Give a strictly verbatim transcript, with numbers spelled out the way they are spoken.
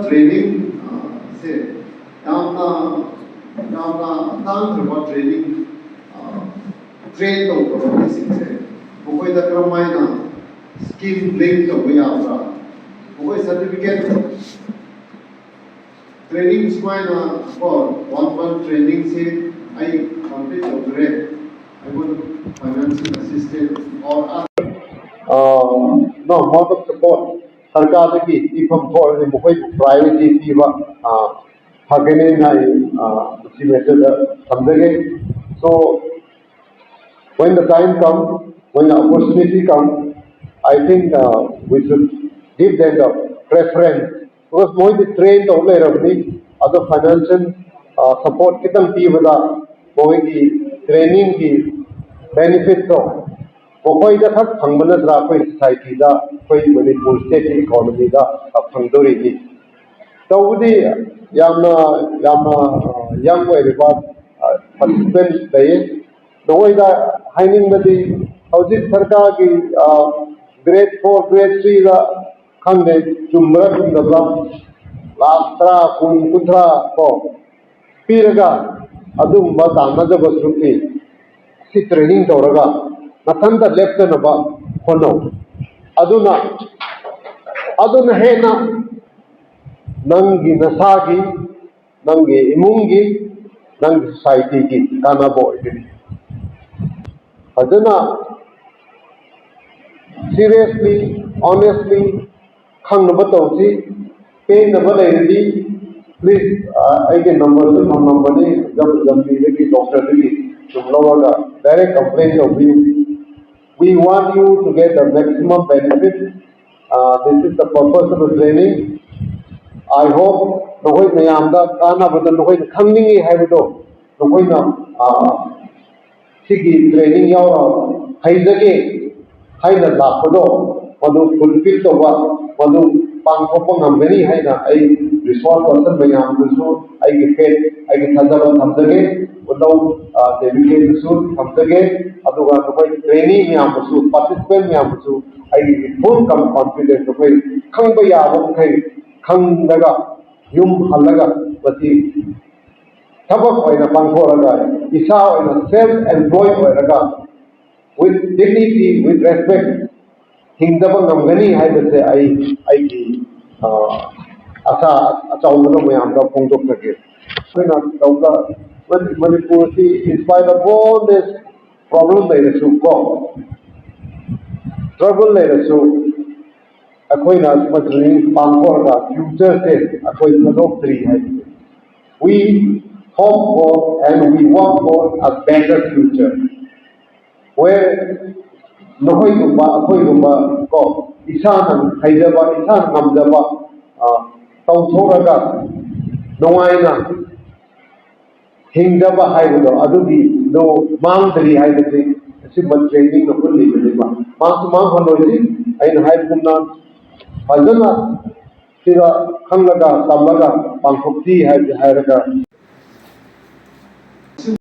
Training ꯁꯦ ꯌꯥꯝꯅ ꯌꯥꯝꯅ ꯇꯥꯡꯈ꯭ꯔꯕ training, train ꯇꯧꯈ꯭ꯔꯕ ꯃꯤꯁꯤꯡꯁꯦ ꯃꯈꯣꯏꯗ ꯀꯔꯝ ꯍꯥꯏꯅ ꯁ꯭ꯀꯤꯝ ꯂꯤꯡ ꯇꯧꯕ ꯌꯥꯕ꯭ꯔꯥ? ꯃꯈꯣꯏ ꯁꯥꯔꯇꯤꯐꯤꯀꯦꯠ ꯇ꯭ꯔꯦꯅꯤꯡ ꯁꯨꯃꯥꯏꯅ ꯀꯣ ꯋꯥꯟ ꯃꯟ ꯇ꯭ꯔꯦꯅꯤꯡꯁꯤ ꯑꯩ ꯀꯝꯄ꯭ꯂꯤꯠ ꯇꯧꯖꯔꯦ꯫ ꯑꯩꯉꯣꯟꯗ ꯐꯥꯏꯅꯥꯟꯁꯤꯌꯦꯜ ꯑꯦꯁꯤꯁꯇꯦꯟꯁ ꯑꯣꯔ ꯅꯣ ꯃꯣꯠ ꯑꯣꯐ ꯁꯄꯣꯔꯠ ꯁꯔꯀꯥꯔꯗꯒꯤ ꯄꯤꯐꯝ ꯊꯣꯛꯂꯗꯤ ꯃꯈꯣꯏꯕꯨ ꯄ꯭ꯔꯥꯏꯌꯣꯔꯤꯇꯤ ꯄꯤꯕ ꯐꯒꯅꯦꯅ ꯑꯩ ꯃꯁꯤ ꯃꯦꯁꯦꯖꯇ ꯊꯝꯖꯒꯦ꯫ So when the time come, when the opportunity come, I think uh, we should give them the preference. Because ꯃꯣꯏꯗꯤ ꯇ꯭ꯔꯦꯟ ꯇꯧ ꯂꯩꯔꯕꯅꯤ꯫ ꯑꯗꯣ ꯐꯥꯏꯅꯥꯟꯁꯤꯌꯦꯜ ꯁꯄꯣꯔꯠ ꯈꯤꯇꯪ ꯄꯤꯕꯗ ꯃꯈꯣꯏꯒꯤ ꯇ꯭ꯔꯦꯅꯤꯡꯒꯤ ꯕꯦꯅꯤꯐꯤꯠꯇꯣ ꯃꯈꯣꯏꯗ ꯈꯛ ꯐꯪꯕ ꯅꯠꯇ꯭ꯔꯥ? ꯑꯩꯈꯣꯏ ꯁꯣꯁꯥꯏꯇꯤꯗ, ꯑꯩꯈꯣꯏ ꯃꯅꯤꯄꯨꯔ ꯁ꯭ꯇꯦꯠꯀꯤ ꯏꯀꯣꯅꯣꯃꯤꯗ ꯐꯪꯗꯧꯔꯤꯅꯤ꯫ ꯇꯧꯕꯗꯤ ꯌꯥꯝꯅ ꯌꯥꯝꯅ ꯌꯪ ꯑꯣꯏꯔꯤꯕ ꯄꯥꯔꯇꯤꯁꯤꯄꯦꯟ ꯂꯩꯌꯦ꯫ ꯅꯈꯣꯏꯗ ꯍꯥꯏꯅꯤꯡꯕꯗꯤ ꯍꯧꯖꯤꯛ ꯁꯔꯀꯥꯔꯒꯤ ꯒ꯭ꯔꯦꯗ ꯐꯣꯔ ꯒ꯭ꯔꯦꯗ ꯊ꯭ꯔꯤꯗ ꯈꯪꯗꯦ ꯆꯨꯝꯕ꯭ꯔꯥ ꯆꯨꯝꯗꯕ꯭ꯔꯥ, ꯂꯥꯈ ꯇꯔꯥ, ꯀꯨꯟ, ꯀꯨꯟꯊ꯭ꯔꯥ ꯀꯣ ꯄꯤꯔꯒ ꯑꯗꯨꯒꯨꯝꯕ ꯇꯥꯟꯅꯖꯕ ꯁꯔꯨꯛꯇꯤ ꯁꯤ ꯇ꯭ꯔꯦꯅꯤꯡ ꯇꯧꯔꯒ ꯃꯊꯟꯇ ꯂꯦꯞꯇꯅꯕ ꯍꯣꯠꯅꯧ꯫ ꯑꯗꯨꯅ ꯑꯗꯨꯅ ꯍꯦꯟꯅ ꯅꯪꯒꯤ ꯅꯁꯥꯒꯤ, ꯅꯪꯒꯤ ꯏꯃꯨꯡꯒꯤ, ꯅꯪꯒꯤ ꯁꯣꯁꯥꯏꯇꯤꯒꯤ ꯀꯥꯟꯅꯕ ꯑꯣꯏꯒꯅꯤ꯫ ꯑꯗꯨꯅ ꯁꯤꯔꯤꯌꯁꯂꯤ, ꯑꯣꯅꯦꯁꯂꯤ ꯈꯪꯅꯕ ꯇꯧꯁꯤ꯫ ꯄꯦꯟꯗꯕ ꯂꯩꯔꯗꯤ ꯄ꯭ꯂꯤꯖ ꯑꯩꯒꯤ ꯅꯝꯕꯔꯁꯨ ꯊꯝꯂꯝꯕꯅꯤ, ꯖꯝꯕꯤꯗꯒꯤ ꯗꯣꯛꯇꯔꯗꯒꯤ ꯁꯨꯝ ꯂꯧꯔꯒ ꯗꯥꯏꯔꯦꯛ ꯀꯝꯄ꯭ꯂꯦꯟ ꯇꯧꯕꯤꯌꯨ꯫ We want you to get the maximum benefit. Uh, this is the purpose of the training. I hope ꯅꯈꯣꯏ ꯃꯌꯥꯝꯗ ꯀꯥꯟꯅꯕꯗ ꯅꯈꯣꯏꯅ ꯈꯪꯅꯤꯡꯉꯤ ꯍꯥꯏꯕꯗꯣ ꯅꯈꯣꯏꯅ ꯁꯤꯒꯤ ꯇ꯭ꯔꯦꯅꯤꯡ ꯌꯥꯎꯔ ꯍꯩꯖꯒꯦ ꯍꯥꯏꯅ ꯂꯥꯛꯄꯗꯣ ꯃꯗꯨ ꯐꯨꯜꯐꯤꯜ ꯇꯧꯕ, ꯃꯗꯨ ꯄꯥꯡꯊꯣꯛꯄ ꯉꯝꯒꯅꯤ ꯍꯥꯏꯅ ꯑꯩ Resource person ꯃꯌꯥꯝꯗꯨꯁꯨ ꯑꯩꯒꯤ ꯐꯦꯠ, ꯑꯩꯒꯤ ꯊꯥꯖꯕ ꯊꯝꯖꯒꯦ꯫ ꯈꯨꯗꯧ ꯗꯦꯕꯤꯀꯦꯗꯁꯨ ꯊꯝꯖꯒꯦ꯫ ꯑꯗꯨꯒ ꯅꯈꯣꯏ ꯇ꯭ꯔꯦꯅꯤ ꯃꯌꯥꯝꯗꯁꯨ, ꯄꯥꯔꯇꯤꯁꯤꯄꯦꯟ ꯃꯌꯥꯝꯗꯁꯨ ꯑꯩꯒꯤ ꯐꯨꯜ ꯀꯟꯐꯤꯗꯦꯟꯁ꯫ ꯅꯈꯣꯏ ꯈꯪꯕ ꯌꯥꯕ ꯃꯈꯩ ꯈꯪꯂꯒ ꯌꯨꯝ ꯍꯜꯂꯒ ꯃꯁꯤ ꯊꯕꯛ ꯑꯣꯏꯅ ꯄꯥꯡꯊꯣꯛꯑꯒ, ꯏꯁꯥ ꯑꯣꯏꯅ ꯁꯦꯜꯐ ꯑꯦꯝꯄ꯭ꯂꯣꯏ ꯑꯣꯏꯔꯒ, with dignity, with respect, ꯍꯤꯡꯗꯕ ꯉꯝꯒꯅꯤ ꯍꯥꯏꯕꯁꯦ ꯑꯩ, ꯑꯩꯒꯤ ꯑꯁꯥ ꯑꯆꯧꯕꯗꯣ ꯃꯌꯥꯝꯗ ꯐꯣꯡꯗꯣꯛꯆꯒꯦ꯫ ꯑꯩꯈꯣꯏꯅ ꯇꯧꯕ ꯃꯅꯤꯄꯨꯔꯁꯤ, in spite of all this problem ꯂꯩꯔꯁꯨ ꯀꯣ, trouble ꯂꯩꯔꯁꯨ, ꯑꯩꯈꯣꯏꯅ ꯃꯗꯨꯗꯒꯤ ꯄꯥꯡꯊꯣꯛꯑꯒ ꯐ꯭ꯌꯨꯆꯔꯁꯦ ꯑꯩꯈꯣꯏ ꯊꯥꯗꯣꯛꯇ꯭ꯔꯤ ꯍꯥꯏꯕꯁꯦ꯫ We hope for and we work for a better future where ꯅꯈꯣꯏꯒꯨꯝꯕ, ꯑꯩꯈꯣꯏꯒꯨꯝꯕ ꯀꯣ, ꯏꯁꯥꯅ ꯍꯩꯖꯕ, ꯏꯁꯥꯅ ꯉꯝꯖꯕ ꯇꯧꯊꯣꯛꯂꯒ ꯅꯨꯡꯉꯥꯏꯅ ꯍꯤꯡꯗꯕ ꯍꯥꯏꯕꯗꯣ, ꯑꯗꯨꯒꯤꯗꯣ ꯃꯥꯡꯗ꯭ꯔꯤ ꯍꯥꯏꯕꯁꯤ ꯑꯁꯤꯒꯨꯝꯕ ꯇ꯭ꯔꯦꯅꯤꯡꯅ ꯎꯠꯂꯤꯕꯅꯦꯕ꯫ ꯃꯥꯡꯁꯨ ꯃꯥꯡꯍꯜꯂꯣꯏꯁꯤ꯫ ꯑꯩꯅ ꯍꯥꯏꯕꯒꯨꯝꯅ ꯐꯖꯅ ꯁꯤꯗ ꯈꯪꯂꯒ ꯇꯝꯂꯒ ꯄꯥꯡꯊꯣꯛꯁꯤ ꯍꯥꯏꯕꯁꯤ ꯍꯥꯏꯔꯒ